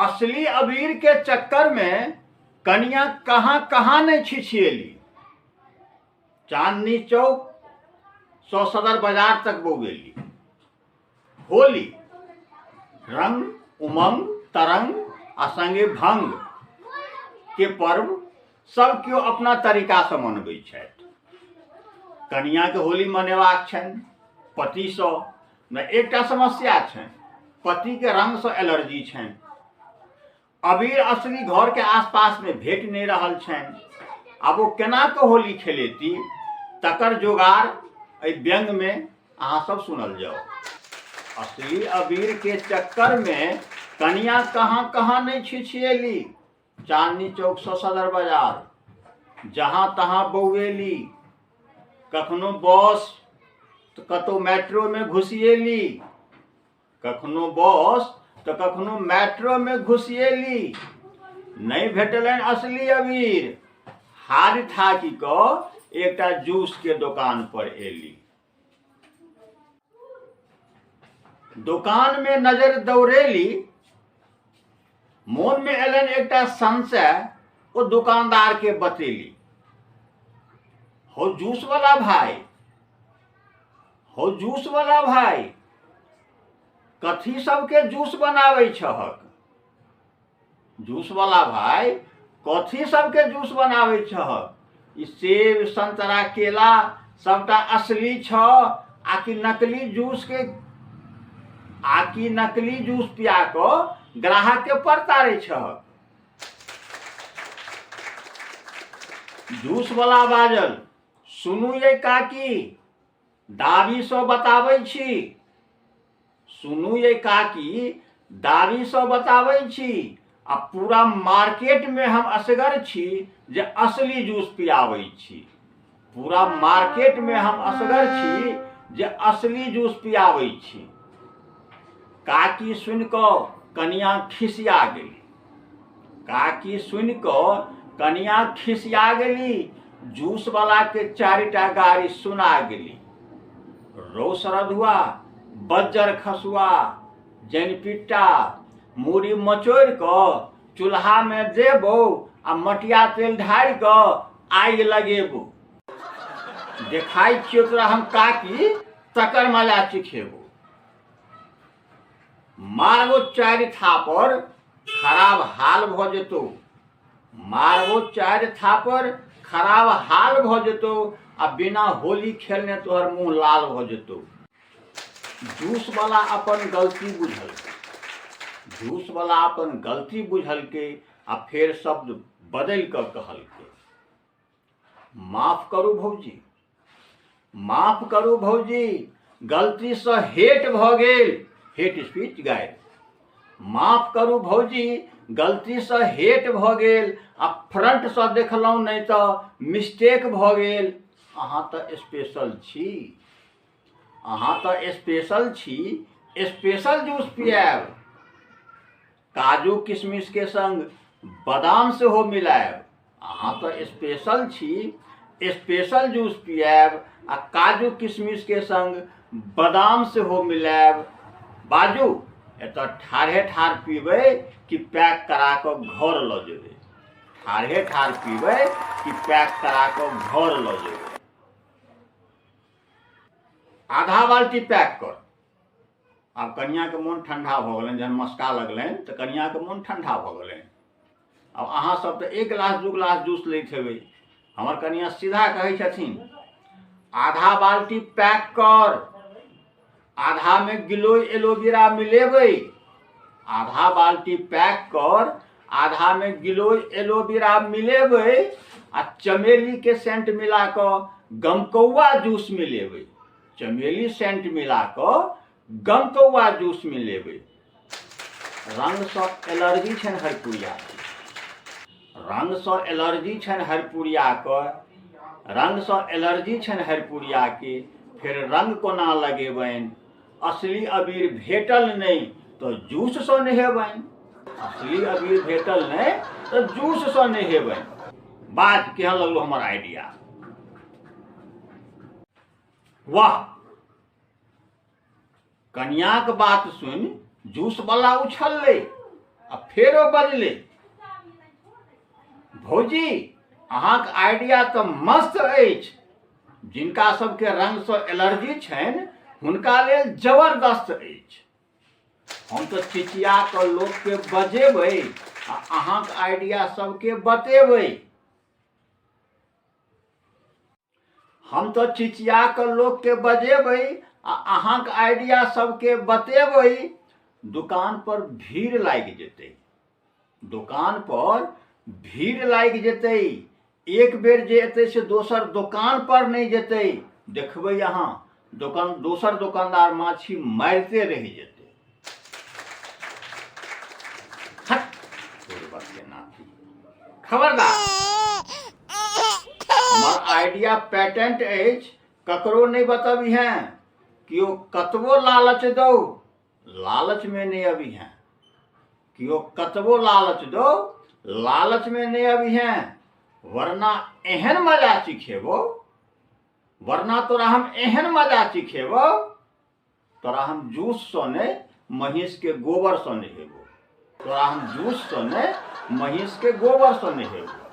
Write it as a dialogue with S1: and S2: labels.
S1: असली अबीर के चक्कर में कनिया कहाँ कहाँ नहीं छिछिएली। चांदनी चौक सौ सदर बाजार तक बौगेली। होली रंग उमंग तरंग आ संगे भंग के पर्व सब केओ अपना तरीकासँ मनबै छथि। कनियाके होली मनेबाक छनि पतिसँ, ने एकटा समस्या छनि, पतिके रंगसँ एलर्जी छनि। अबीर असली घरके आसपासमे भेट नहि रहल छनि। आब ओ केना कऽ होली खेलेती तकर जोगाड़ एहि व्यंग्यमे अहाँ सब सुनल जाउ। असली अबीर के चक्कर में कनिया कहाँ कहाँ नहीं छिछिएली। चांदनी चौक से सदर बाजार जहाँ तहाँ बौएली। कखनो बस तो कतौ मेट्रो में घुसिएली, कखनो बस तो कखनो मेट्रो में घुसिएली। नहीं भेटलनि असली अबीर, हारि थाकि कऽ एकटा जूस के दोकान पर एली। दोकान में नजर दौड़ेली, मोन में एलनि एकटा संशय, ओ दुकानदार के बतेली। हो जूस वाला भाई, हो जूस वाला भाई, कथी सबके जूस बनाबै छहक? जूस वाला भाई, कथी सबके जूस बनाबै छहक? ई सेब संतरा केला सबटा असली छ आकि नकली जूस के, आकि नकली जूस पिया कऽ ग्राहक के परतारै छहक? जूस वाला बाजल, सुनू ये काकी, दाबीसँ बताबै छी। सुनू ये काकी, दाबीसँ बताबै छी, आ पूरा मार्केटमे हम असगर छी जे असली जूस पियाबै छी। पूरा मार्केटमे हम असगर छी जे असली जूस पियाबै छी। काकी सुनि कऽ कनिया खिसिया गेली। काकी सुनि कऽ कनिया खिसिया गेली, जूसवला के 4टा गाड़ी सुना गेली। रौ सरधुआ, बज्जर खसुआ, जनिपिट्टा, मूड़ी मचोड़ि कऽ चूल्हामे देबौ आ मटिया तेल ढारि कऽ आगि लगेबौ। देखाइ छियौ तोरा हम काकी, तकर मजा चिखेबौ। मारबो 4 थापर, खराब हाल भऽ जेतौ। मारबो 4 थापर, खराब हाल भऽ जेतौ, आ बिना होली खेलने तोहर मुँह लाल भऽ जेतौ। जूसवला अपन गलती बुझलकै। जूसवला अपन गलती बुझलकै आ फेर शब्द बदलि कऽ कहलकै, माफ करू भौजी, माफ करू भौजी, गलतीसँ हेट भऽ गेल। हेट स्पीच गारि। माफ करू भौजी, गलतीसँ हेट भऽ गेल आ फ्रंटसँ देखलहुँ नहि तऽ मिस्टेक भऽ गेल। अहाँ तऽ स्पेशल छी, अहाँ तऽ स्पेशल छी, स्पेशल जूस पियाएब। काजू किशमिश के संग बादाम सेहो मिलायब। अहाँ तऽ स्पेशल छी, स्पेशल जूस पियाएब आ काजू किशमिश के संग बादाम सेहो मिलायब। बाजू, एतऽ ठाढ़े ठाढ़ पीबै कि पैक करा कऽ घर लऽ जेबै? ठाढ़े ठाढ़ पीबै कि पैक करा कऽ घर लऽ जेबै? आधा बाल्टी पैक कर। आब कनियाके मोन ठंडा भऽ गेलनि। जहन मस्का लगलनि तऽ कनियाके मोन ठंडा भऽ गेलनि। आब अहाँ सब तऽ 1 गिलास 2 गिलास जूस लैत हेबै, हमर कनिया सीधा कहै छथिन, आधा बाल्टी पैक कर, आधामे गिलोय एलोवेरा मिलेबै। आधा बाल्टी पैक कर, आधामे गिलोय एलोवेरा मिलेबै आ चमेली के सेंट मिला कऽ गमकौआ जूस मिलेबै। चमेली सेंट मिला कऽ गमकौआ जूस मिलेबै। रंगसँ एलर्जी छनि हरपुरियाके। रंगसँ एलर्जी छनि हरपुरियाके। रंगसँ एलर्जी छनि हरपुरियाके, फेर रंग कोना लगेबनि? असली अबीर भेटल नहि तऽ जूससँ नहेबनि। असली अबीर भेटल नहि तऽ जूससँ नहेबनि। बात केहन लगलो हमर आइडिया? वाह! कनियाक बात सुनि जूसवला उछललै। आ फेरो बजलै, भौजी अहाँके आइडिया तऽ मस्त अछि, जिनका सबके रंगसँ एलर्जी छनि हुनका लेल जबरदस्त अछि। हम तऽ चिचिया कऽ लोकके बजेबै आ अहाँके आइडिया सबके बतेबै। हम तऽ चिचिया कऽ लोकके बजेबै आ अहाँके आइडिया सबके बतेबै। दोकान पर भीड़ लागि जेतै, दोकान पर भीड़ लागि जेतै। एक बेर जे एतै से दोसर दोकान पर नहि जेतै। देखबै अहाँ, दोकान दोसर दोकानदार माछी मारिते रहि जेतै। हट बुड़बक के नाती, खबरदार, हमर आइडिया पेटेंट अछि, ककरो नहि बतबिहें। केओ कतबो लालच दौ, लालचमे नहि अबिहें। केओ कतबो लालच दौ, लालचमे नहि अबिहें, वरना एहन मजा चिखेबो, वरना तोरा हम एहन मजा चिखेबो, तोरा हम जूससँ नहि महीँसके गोबरसँ नहेबो। तोरा हम जूससँ नहि महीँसके गोबरसँ नहेबो।